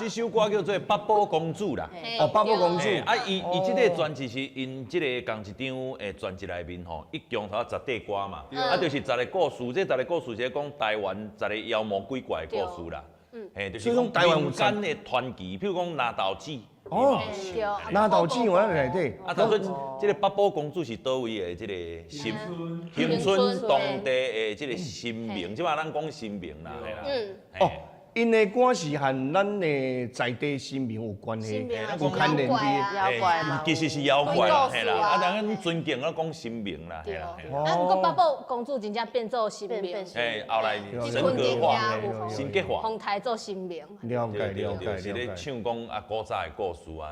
這首歌叫做《百寶公主》啦。哦，百寶公主。嘿啊，伊這个專輯是𪜶這个仝一張的專輯內面吼，一共頭十塊歌嘛，啊，就是十个故事，這十个故事是講台灣十个妖魔鬼怪的故事啦。嘿，就是所以講台灣有民間的傳奇，譬如講拿豆子。哦，對。拿豆子我內底。啊，他說這个百寶公主是佗位的這个神恆春當地的這个神明，這擺咱講神明啦，嘿啦。哦，𪜶的歌是和咱的在地神明有關係，有牽連的。妖怪嘛。其實是妖怪啦，嘿啦，啊，但咱尊敬咱講神明啦，嘿啦。啊，毋過百寶公主真正變做神明。嘿，後來神格化，神格化。封台做神明。了解了解。是咧唱講啊古早的故事啊。